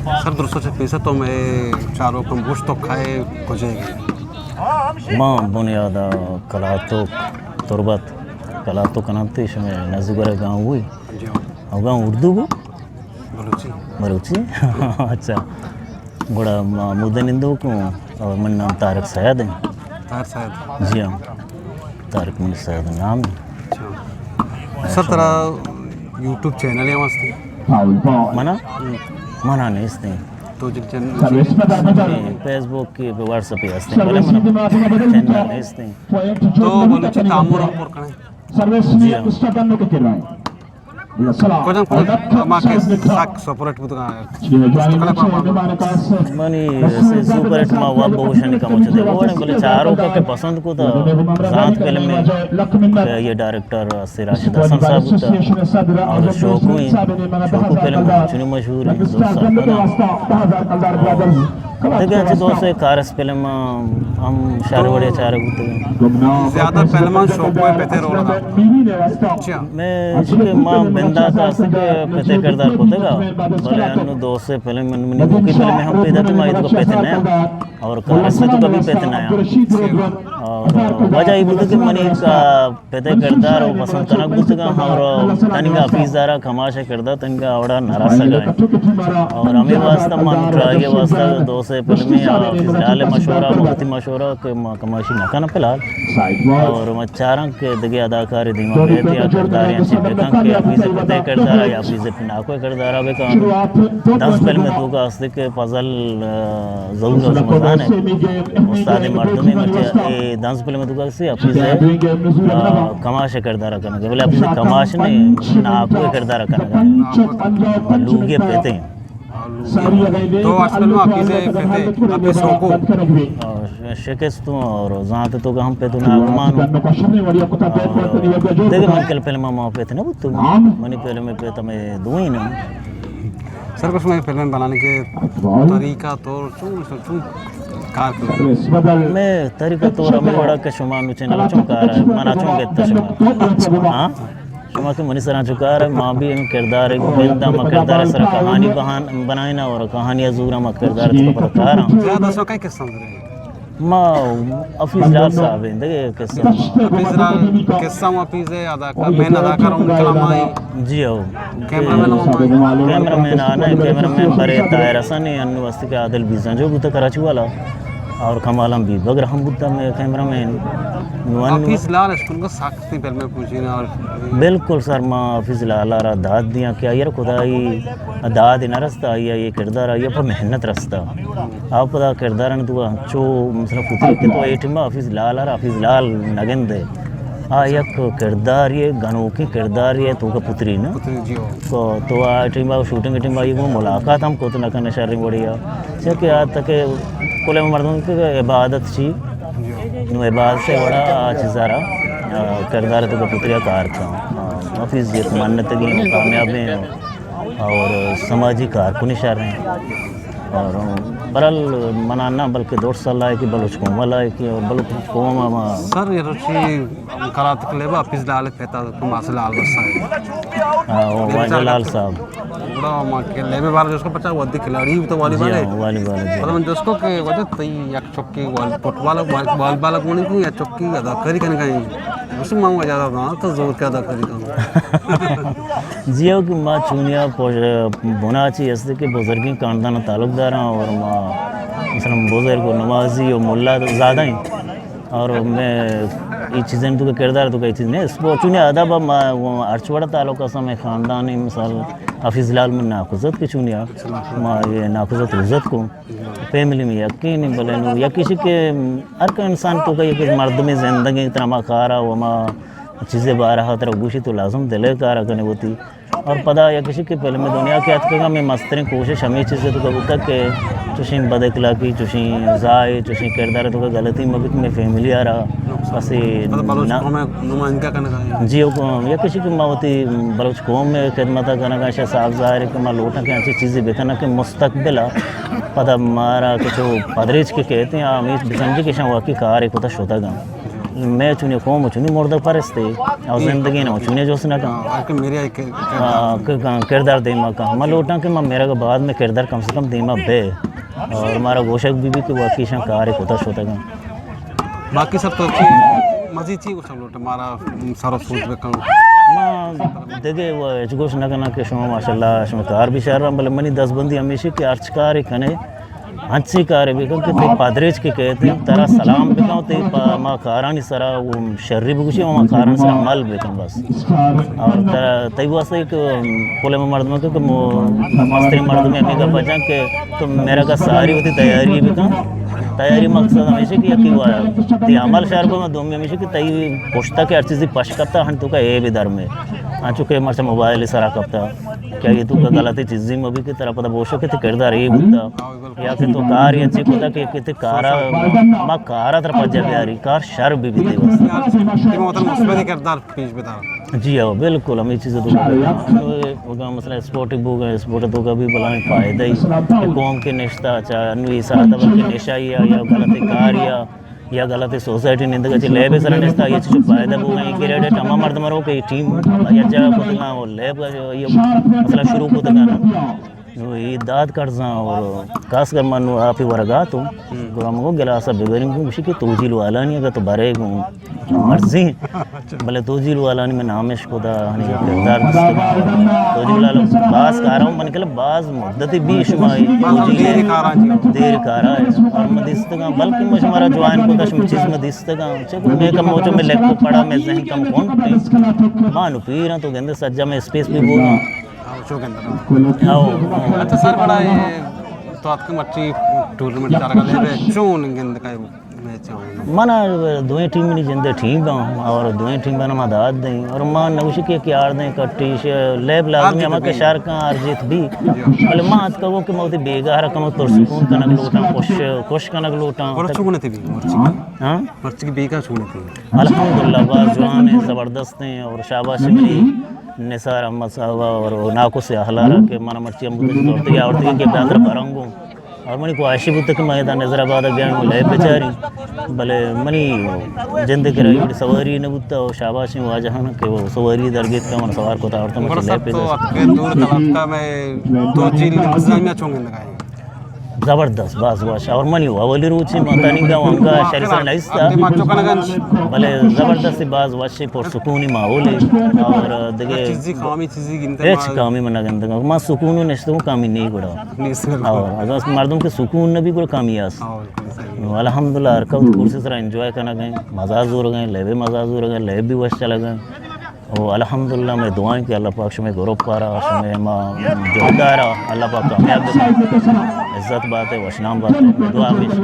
سر، درست چہ پیسر تو مئے چاروکاں گوشت تو کئے کجے؟ ما بنیاد ءَ کلاتوک، تربت کلاتوک انت، شمئے نزیک ءَ گاؤں ہوئی۔ جی ہاں۔ او گاؤں اردو گو؟ بلوچی۔ بلوچی؟ اچھا۔ گڑا ما مودہ نندوک اوں اور من نام طارق سید ہیں۔ طارق سید؟ جی ہاں، طارق منی سید نام ہے۔ اچھا۔ سر، ترا یوٹیوب چینل ہم ہستی؟ منا؟ منا نیست ہیں۔ تو جن چینل؟ فیس بک کی، واٹس ایپ پہ ہستے، بلے منا چینل نیست ہیں۔ تو بلوچی تامر ہم پر کنے؟ جی ہاں۔ کجام کجام ما کہ سک سپورٹ بوتگاں؟ منی سے سپر ہٹ ما واب بوشن کم چدے وڑ، بلے چاروکا کہ پسند کو تا زانت فلم میں کہ یہ ڈائریکٹر سے راشد حسن صاحب بوتا اور شوکو ہیں، شوکو فلم چنی مشہور ہیں، دوست صاحب کا۔ دگہ انچیں دوست کارس فلم ہم شر وڑے چارگ بوتگ۔ زیادہ فلمان شوکو ءِ پت ءِ رول داں۔ اچھا۔ میں ایشی کہ ما بندات است کہ پت ءِ کردار کتگ، بلے انو دوست فلم من، منی موکی فلم ہم پیدا کہ ما ایتکا پت نہ اور کارس تو کبھی پت نہ۔ اور وجہ یہ بوتگ کہ منی کا پت ءِ کردار ءَ پسند کنگ بوتگاں اور تنیگا حفیظ دارا کماش ءِ کردار تنیگا اوڑا نہ رسگ ءَ۔ اور ہمے واسطہ من ٹرائی ءِ واسطہ دوست فلمی ءَ حفیظ لال ءِ مشورہ، وتی مشورہ کہ ما کماشی نہ کناں فی الحال۔ اور ما چاراں کہ دگہ اداکار دیما بیت یا کردار یا چی بکن کہ حفیظ ءِ پت ءِ کردار یا حفیظ ءِ ناکو ءِ کردار بکن۔ دنز فلم ءِ توکا کہ فضل، آ، ظہور ءَ شما زان ئے، استاد مردمے مرچی اے دنز فلم ءِ توکا کہ حفیظ ءِ، آ، کماش ءِ کردار کنگ ءَ، بلے حفیظ ءِ کماش نے، ناکو ءِ کردار کنگ ءَ، لوگی پت ایں۔ تو اصل میں حفیظ ءِ پت ئے، حفیظ سوکو۔ آ، شکست ہوں اور زانت تو کہ ہم پت ناگمان ہوں۔ اور دگہ منکل فلم ما پت نہ بوت، منی فلم پت ہمیں دوئی نہ۔ سر، کچھ میں فلم بنانے کے طریقہ طور چون، چون کار کرو؟ میں طریقہ طور ہمیں وڑا کہ شما نو چینل چون کار ہے، منا چون گتا شما؟ ہاں؟ شما کہ منی سرا چون کار ہے، ما بھی ہم کردار ہے، بندا ما کردار ہے سر کہانی بہان، بنائینا اور کہانی ازورا ما کردار ہے تو پر کار ہاں۔ زیادہ سو کئی قسم رہے؟ ما حفیظ لال صاحب ہیں، دگہ قصہ۔ حفیظ لال قصہ ہوں حفیظ ہے، اداکار، مین اداکار ہوں کلام آئی۔ جی ہو۔ کیمرہ مین ہوں ہمائی۔ کیمرہ مین آنا ہے، کیمرہ مین برے طاہر حسن ہے، انو است کہ عادل بیزنجو بوتا کراچی والا۔ اور کمال ہم بی بگر ہم بوتا میں کیمرہ مین۔ نو انو حفیظ لال اسکول کا ساکتی فلم میں پوچھی نا اور بالکل سر، ما حفیظ لال را داد دیاں کہ آئی را خدائی داد نہ رستا، آئی ءَ اے کردار آئی ءَ پہ محنت رستا۔ آ پدا کردار انت تو انچو مثلا پتری کہ تو اے ٹیم ءَ حفیظ لال ءَ را حفیظ لال نہ گندے۔ آ یک کردار، یہ گنوکیں کردار یہ تو کا پتری نا۔ پتری جی ہو۔ تو، تو آ ٹیم ءَ شوٹنگ ٹیم ءَ یہ ملاقات ہم کت نہ کنے شریں وڑی ءَ۔ چہ کہ آ تک کل مردم کہ عبادت چی۔ جی ہو۔ نو عبادت سے وڑا آ چیزا را، آ، کردار تو کا پتری ءَ کار تھا۔ آ، حفیظ یک منت گی کامیاب ہیں۔ اور سماجی کارکن شر ہیں۔ اور برحال منا نہ بلکہ دوست لائقی، بلوچ قوم لائقی اور بلوچ قوم ہم۔ سر، یہ روچی کلات کلیبا حفیظ لال پتا کماش لال بس ہے۔ ہاں، وہ واجہ لال صاحب۔ بڑا ما کے لیبے بال جس کو پچا ودی کھلاڑی تو والی بال ہے۔ والی بال ہے، جی۔ مطلب جس کو کہ وجہ تئی یک چکی وال، فٹبال، وال، وال بالک ونی کو یا چکی اداکاری کنگا ہیں۔ اس میں وجہ دا تو زور کیا اداکاری کروں۔ جی ہو کہ ما چونیا پوش-، بنا چی است کہ بزرگیں خاندان تعلق داراں اور ما مثلا بزرگ و نمازی و ملا زیادہ ہیں اور میں یہ چیزیں تو کہ کردار تو کہ چیز نہیں، اس کو چونیا ادب ما وہ ارچ وڑا تعلق است، میں خاندان مثال حفیظ لال من ناکوزت کہ چونیا ما یہ ناکوزت روزت کو فیملی میں یقین بلے نو یکیش کہ ہر کا انسان تو کہ یک مردمی زندگی ترا ما کارا و ما چیزے بارہ ترا گوشی تو لازم دلے کارا کنے ہوتی۔ اور پدا یکیش کہ فلم دنیا کے اتکگا میں مستریں کوشش ہمیں چیزے تو کہ بوتا کہ چوشیں بد اخلاقی، چوشیں زائے، چوشیں کردار تو کہ غلطی مبیت میں فیملی آ رہا پسی مطلب بلوچ نہ۔ قوم نمائندگی کنگا۔ جی، حکم یکیش کہ ما ہوتی بلوچ قوم میں خدمت کنگا، شہ صاحب ظاہر ہے کہ ما لوٹاں کہ انچی چیزے بکناں کہ مستقبل ءَ پدا مارا کہ چو پدریچ کہ کہتے ہیں، ہمیش بسمجھی کہ شان واقعی کار کتا شتگاں۔ مئے چونیں قوم چونیں مردگ پرستے، او زندگی نہ چونیں جست نہ کن۔ ہاں، کہ میرے آئی کہ-، ہاں، کہ کردار دیما کن۔ من لوٹاں کہ من میرا بعد میں کردار کم سے کم دیما بے۔ اور مارا گوشگ بھی بھی کہ واقعی شان کارے کتا شتگاں۔ باقی سر تو چی مزید چی گوشگ لوٹے، مارا سر و سوچ بکن۔ ما دگہ و ہچ گوش نہ کناں کہ شما ماشاءاللہ شما کار بھی شر، بلے منی دستبندی ہمیشی کہ ہرچ کارے کنے، انچیں کارے بکن کہ تئی پادریچ کہ کہتے ترا سلام بکن، تئی پا-، ما کارانی سرا وہ شری بگوشی، ما کارانی سرا مل بکن بس۔ اور ترا، تئی واسطہ ایک کل میں مردم کہ، کہ مو-، مستری مردم ہمیں گپ جان کہ تو میرا کا ساری ہوتی تیاری بکن۔ تیاری مقصد ہمیشہ کہ یکی وا-، تئی عمل شر بہ، دومی ہمیشہ کہ تئی پشتا کہ ہر چیزی پش کپتا ہن تو کا اے بھی در میں۔ انچو کہ مرچا موبائل سرا کپتا، کہ یہ تو کا غلطی چیزی مبی کہ ترا پتہ بوشو کہ تئی کردار اے بوتا۔ یا کہ تو کار انچیں کتا کہ، کہ تئی کارا، ما کارا تر پجا بیاری، کار شر بھی بیتے بس۔ تئی مطلب مثبت کردار پیش بدار۔ جی ہاں، بالکل، ہمیں چیزیں تو کرتے ہیں۔ تو اگاں مثلاً اسپورٹ بوگا، اسپورٹ تو کا بھی بلائیں فائدہ ہی۔ قوم کے نشتہ، چاہے انوی ساعت بلکہ نشہ یا، یا غلط کار یا، یا غلط سوسائٹی نندگا چہ لیب سر نشتہ، یہ چیز فائدہ بوگا، یہ کریڈٹ ہما مردم رو کہ ٹیم یا جگہ کو اور لیب کا جو یہ مسئلہ شروع کو تکانا۔ نو اے داد کرزاں اور خاص کر من نو آپی ورگا تو گڑا مگو گلاسا ببریں گوں، گوشی کہ توجیل والانی اگا تو برے گوں مرضی، بلے توجیل والانی میں نامش کدا ہنی کردار دستگاں۔ توجیل والا باز کارا من کل باز مدتی بھی شما توجیل دیر کارا ہے اور من دستگاں، بلکہ میں شمارا جوائن کو دشم چیز میں دستگاں، چکو میں کم موچو میں لیکو پڑا میں ذہن کم کون مانو پیرا تو گندے سجا میں اسپیس بھی بوگا۔ ہاں، چو گندگ۔ ہاں۔ اچھا سر، بڑا یہ تو اتک مرچی ٹورنامنٹ چارگا لیبے، چون گندگ ءَ میچ ءَ؟ من دوئیں ٹیم، منی جندے ٹیم باں اور دوئیں ٹیم بنا ما داد دیں اور ما نوشی کہ کیار دیں کٹیش لیب لازمی ہما کہ شہر کا ہر جیت بھی۔ بلے ما اتکا وہ کہ موتی بیگاہ را کم پر سکون کنگ لوٹاں، خوش، خوش کنگ لوٹاں۔ اور چون تھی بھی مرچی؟ ہاں؟ مرچی کی بیگاہ چون تھی؟ الحمدللہ، باز جوان ہیں، زبردست ہیں اور شاباش ہیں۔ نثار احمد صاحب اور ناکو سے اہلارا کہ من مرچی ہم بودن زورتے یا اور کہ بیادر برنگوں۔ اور منی خواہشی بوتا کہ میں دا نظر آباد بیاں لیب بچاری، بلے منی جند کرا یہ سواری نہ بوتا اور شاباش ہیں واجہاں کہ وہ سواری درگیت کا من سوار کو تا اور تو مرچی لیب بچاری۔ دور کلاب کا میں دو چیل انتظامیہ چون گندگا ہے۔ زبردست، باز وش۔ اور منی اولی روچی ما تنیگا و انگا شری سر نیستا، بلے زبردست، باز وش، پر سکونی ماحول ہے۔ اور دگہ چیزی کامی چیزی گنتے ہچ ما کامی من نہ گندگا۔ ما سکون و نشتگوں کامی نہیں گڑا۔ اور اگر مردم کے سکون نہ بھی گڑا کامی آس۔ الحمدللہ ہر کس کرسی سرا انجوائے کنگ ہیں، مزہ زورگ ہیں، لیبے مزہ زورگ ہیں، لیب بھی وش چلگ ہیں۔ و الحمدللہ، میں دعائیں کہ اللہ پاک شمے گروپ پارا، شمے ہما جہدارا اللہ پاک کامیاب بکن۔ عزت بات ہے، وشنام بات ہے، دعا ہمیشہ۔